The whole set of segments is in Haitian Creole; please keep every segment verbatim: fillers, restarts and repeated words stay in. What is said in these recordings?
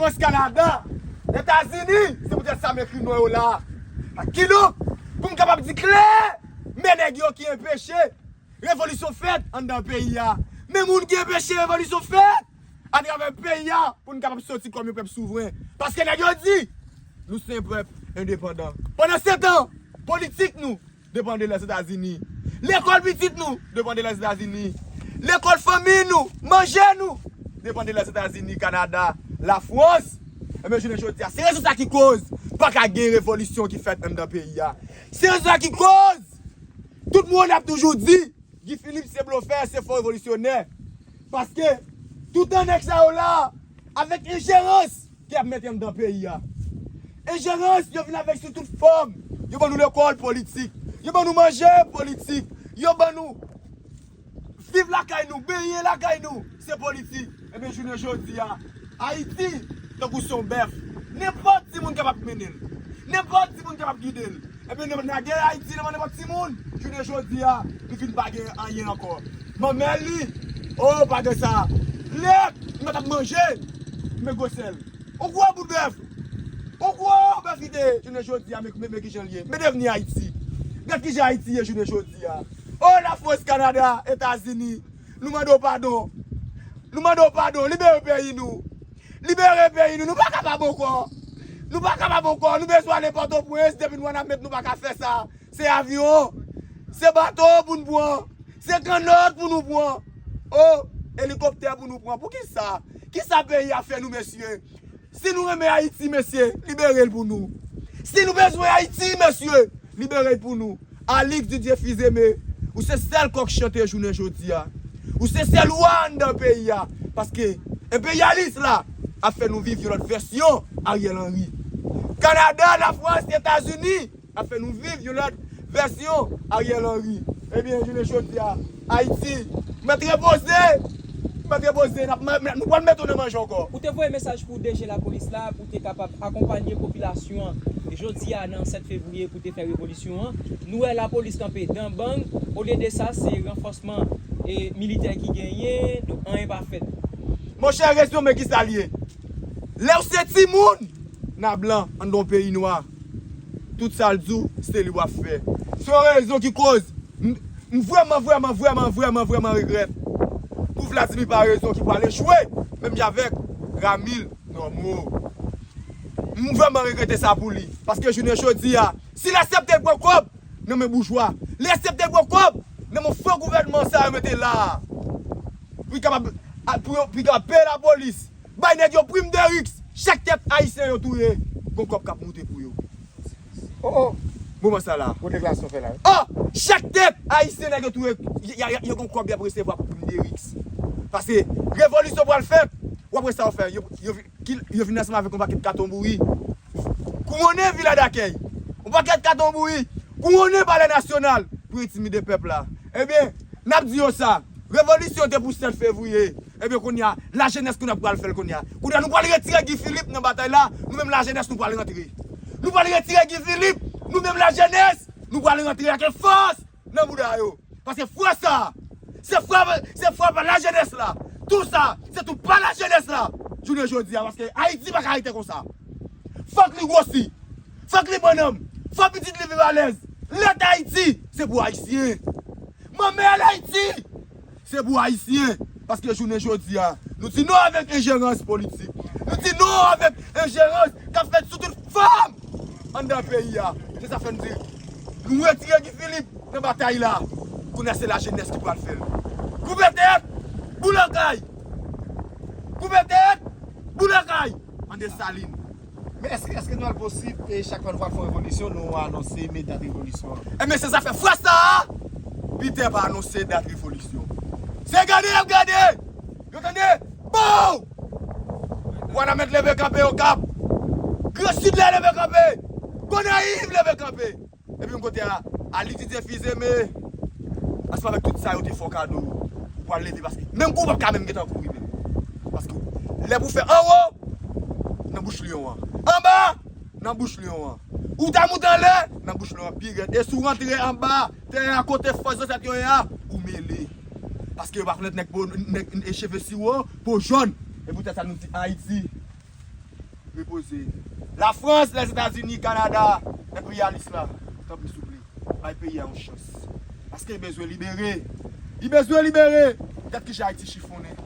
Frans, Kanada, Etazini, se poutèt sa m ekri non yo la. Kidonk, pou m kapab di klè, men nèg yo ki enpeche revolisyon fèt anndan peyi a. Men moun ki enpeche revolisyon fèt atravè peyi a pou n kapab soti kòm yon pèp souvren. Paske nèg yo di, nou se yon pèp endepandan. Pandansetan, politik nou depann de Lèzetazini. Lekòl pitit nou depann de Lèzetazini. Lekòl fanmi nou, manje nou depann de Lèzetazini, Kanada, Lafrans. Ebyen, jounen jodi a, se rezon sa ki koz pa ka gen revolisyon ki fèt anndan peyi a. Se rezon sa ki koz tout moun ap toujou di Guy Philippe se blofè, se fo revolisyonè. Paske toutan nèg sa yo la, avèk enjerans ke y ap mete anndan peyi a. Enjerans, yo vin avèk sou tout fòm. Yo ban nou lekòl politik. Yo ban nou manje politik. Yo ban nou viv lakay nou, benyen lakay nou. Se politik. Ebyen, jounen jodi a, Ayiti, tankou se yon bèf. Nenpòt timoun kapab mennen l. Nenpòt timoun kapab gide l. Ebyen, n ap lage Ayiti nan men nenpòt timoun. Jounen jodi a, li fin pa gen anyen ankò. Manmèl li, o, pa gen sa. Lèt, li pa t ap manje. Men gwosè l. Yon gwo bout bèf. Yon gwo bèf li te ye. Jounen jodi a, men, men, men kijan l ye. Men devni Ayiti. Gad kijan Ayiti ye jounen jodi a. O, Lafrans, Kanada, Etazini. Nou mande w padon. Nou mande w padon. Libere peyi nou. Libere peyi nou. Nou pa kapab ankò. Nou pa kapab ankò. Nou bezwen ale Pòtoprens. Depi nou ann ap met, nou pa ka fè sa. Se avyon. Se bato pou n pran. Se kannòt pou nou pran. O, elikoptè pou nou pran. Poukisa? Kisa peyi a fè nou, mesye? Si nou renmen Ayiti, mesye, libere l pou nou. Si nou bezwen Ayiti, mesye, libere l pou nou. Alix Didier Fils-Aimé, ou se sèl kòk chante jounen jodi a. Ou se sèl wa anndan peyi a. Paske enperyalis la ap fè nou viv yon lòt vèsyon Ariel Henry. Kanada, Lafrans, Etazini ap fè nou viv yon lòt vèsyon Ariel Henry. Ebyen, jounen jodi a, Ayiti, mèt repoze, mèt repoze, n ap, nou pral mete w nan manje ankò. Ou te voye mesaj pou D G lapolis la, pou te kapab akonpanye popilasyon an jodi a nan sèt fevriye pou te fè revolisyon an. Nou wè lapolis kanpe dan bang, olye de sa, se ranfòsman e militè ki genyen, donk anyen pa fèt. Monchè, rezon men kisa l ye. Lè w se timoun nan blan anndan yon peyi nwa, tout sa l di w, se li w ap fè. Se yon rezon ki koz m, m vrèman, vrèman, vrèman, vrèman, vrèman regrèt pou Vladimir Paraison ki pral echwe, menm jan avèk Ramil Normo. M vrèman regrete sa pou li. Paske jounen jodi a, si l aksepte l pran kòb nan men boujwa, li aksepte l pran kòb nan men fo gouvènman sa yo mete la a, pou l kapab, pou yo, pou l kapab peye lapolis, bay nèg yo prim de riks, chak tèt ayisyen yo touye, gon kòb k ap moute pou yo. Oh, oh. Moman sa la. Kote klasyon fè la? Oh, chak tèt ayisyen nèg yo touye, y, y, y, yo gon kòb y ap resevwa pou prim de riks. Paske revolisyon pral fèt, w ap wè sa yo fè. Yo, yo, ki, yo vin ansanm avèk yon pakèt katon bouri. Kouwonnen Vila Dakèy. Yon pakèt katon bouri. Kouwonnen Palè Nasyonal pou entimide pèp la. Ebyen, n ap di yo sa. Revolisyon te pou sèt fevriye. Ebyen, kounye a, lajenès kounye a pral fè l kounye a. Kounye a, nou pral retire Guy Philippe nan batay la. Nou menm lajenès, nou pral rantre. Nou pral retire Guy Philippe. Nou menm lajenès, nou pral rantre ak fòs nan bouda yo. Paske fwa sa, se fwa, se fwa pa lajenès la. Tou sa, se tou pa lajenès la. Jounen jodi a, paske Ayiti pa ka rete konsa. Fòk li gwosi. Fòk li pran nanm. Fòk pitit li viv alèz. Lèt Ayiti, se pou Ayisyen. Manmèl Ayiti, se pou Ayisyen. Paske jounen jodi a, nou di non avèk enjerans politik. Nou di non avèk enjerans k ap fèt sou tout fòm anndan peyi a. Se sa fè n di, nou retire Guy Philippe nan batay la. Kounye a se lajenès ki pral fè l. Koupe tèt, boule kay. Koupe tèt, boule kay. An Desalin. Men èske, èske nou al posib, e chak fwa nou pral fè yon revolisyon, nou anonse men dat revolisyon an? Ebyen, se zafè fwa sa a, Pitè pa anonse dat revolisyon. Se gade y ap gade! Yo tande! Pow! Wanament leve kanpe Okap. Gran Sid la leve kanpe. Gonayiv leve kanpe. Epi yon kote a, Alix Didier Fils-Aimé, ansanm avèk tout sa yo te fè w kado, ou pral leve paske menm kou w p ap ka menm gentan kouri menm. Paske lè pou fè anwo, nan bouch lyon an. Anba, nan bouch lyon an. Ou ta moute anlè, nan bouch lyon an pi rèd. E si w rantre anba tè a kote fòs zansèt yo ye a, ou mele. Paske yo pa konèt nèg po, nèg, e cheve siwo, po jòn. E poutèt sa nou di Ayiti, repoze. Lafrans, Lèzetazini, Kanada, enperyalis la, tanpri souple, bay peyi a yon chans. Paske li bezwen libere. Li bezwen libere. Gad kijan Ayiti chifonnen.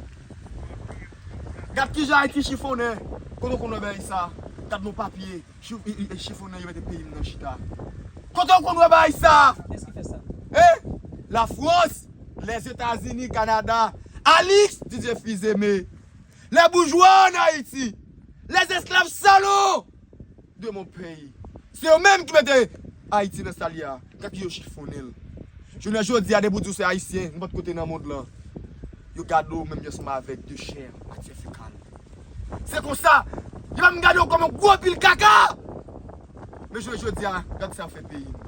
Gad kijan Ayiti chifonnen. Kote w konn wè bagay sa? Gad non papye. Chif-, i, i, chifonnen yo mete peyi m nan chita. Kote w konn wè bagay sa? Kiyès ki fè sa? Eh? Lafrans, Lèzetazini, Kanada, Alix, Didier Fils-Aimé. Les bourgeois en Haïti. Les esclaves salauds de mon pays. Se yo menm ki mete Ayiti nan sa l ye a. Gad ki yo chifonnen l. Jounen jodi a, depi w di w se Ayisyen, nenpòt kote nan mond lan, yo gade w menm jan ansanm avèk de chè, matyè fekal. Se konsa, yo pa menm gade w kòm yon gwo pil kaka. Men jounen jodi a, gad sa yo fè peyi m.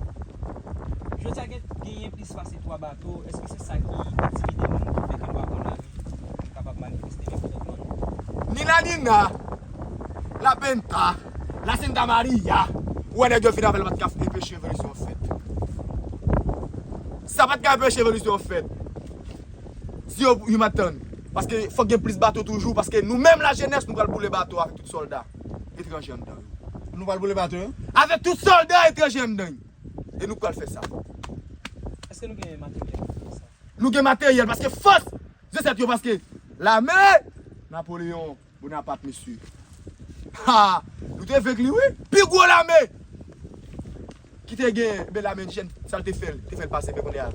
Jodi a gen, genyen plis pase twa bato. Èske se sa ki entimide moun ki fè ke nou pa konn lari, nou kapab manifeste men kontantman nou? Nina Nina, La Penta, La Santa Maria, ou wè nèg yo vin avè l pa t ka enpeche revolisyon an fèt. Sa pa t ka enpeche revolisyon an fèt. Si yo, yo m ap tann. Paske fòk gen plis bato toujou, paske nou menm lajenès, nou pral boule bato avèk tout sòlda etranje anndan yo. Nou pral boule bato yo? Avèk tout sòlda etranje anndan yo. E nou pral fè sa. Èske nou gen materyèl pou fè sa? Nou gen materyèl, paske fòs zansèt yo, paske lame Napoleon Bonaparte, mesye. Ha! Nou te venk li, wi. Pi gwo lame ki te gen, ben, lame endijèn, sa l te fè l, te fè l pase, men kounye a.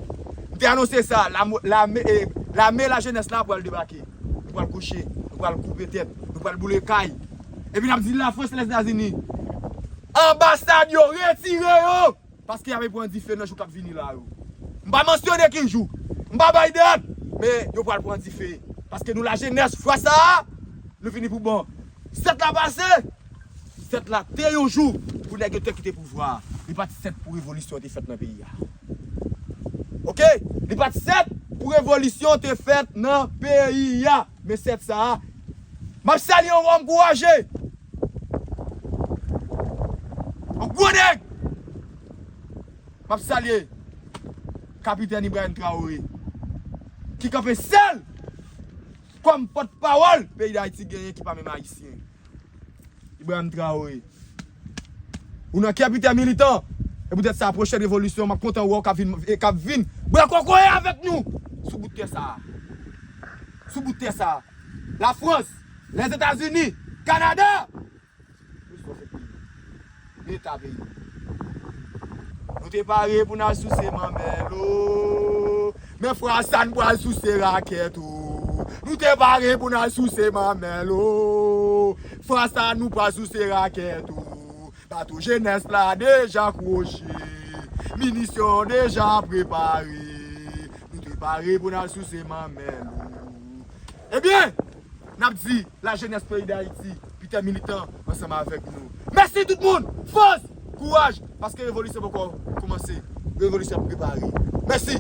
M te anonse sa, lamo-, lame, eh, lame lajenès la pral debake. Nou pral kouche, nou pral koupe tèt, nou pral boule kay. Epi n ap di Lafrans, Lèzetazini, anbasad yo, retire yo! Paske y ap pran dife nan jou k ap vini la yo. M pa mansyone ki jou, m pa bay dat, men yo pral pran dife. Paske nou lajenès, fwa sa a, nou vini pou bon. Sèt la pase, sèt la te yon jou pou nèg yo te kite pouvwa a. Li pa t sèt pou revolisyon te fèt nan peyi a. Oke? Li pa t sèt pou revolisyon te fèt nan peyi a. Men sèt sa a, m ap salye yon wòm kouraje. Yon gwo nèg. M ap salye Kapitèn Ibrahim Traoré, ki kanpe sèl kòm pòtpawòl peyi Dayiti genyen ki pa menm ayisyen. Ibrahim Traoré, ou nan kè Pita Militan. E poutèt sa, pwochèn revolisyon, m ap kontan wè w k ap vin, k ap vin bwè kokoye avèk nou sou bout tè sa a. Sou bout tè sa a. Lafrans, Lèzetazini, Kanada. Leta peyi. Nou te pare pou n al souse manmèl o. Men fwa sa n pral souse rakèt o. Nou te pare pou n al souse manmèl o. Fwa sa nou pral souse rakèt o. Bato jenès la deja kwoche. Minisyon deja prepare. Nou te pare pou n al souse manmèl o. Ebyen, n ap di lajenès peyi Dayiti, Pita Militan, ansanm avèk nou. Mèsi tout moun! Fòs! Kouraj! Paske revolisyon poko kòmanse. Revolisyon ap prepare. Mèsi!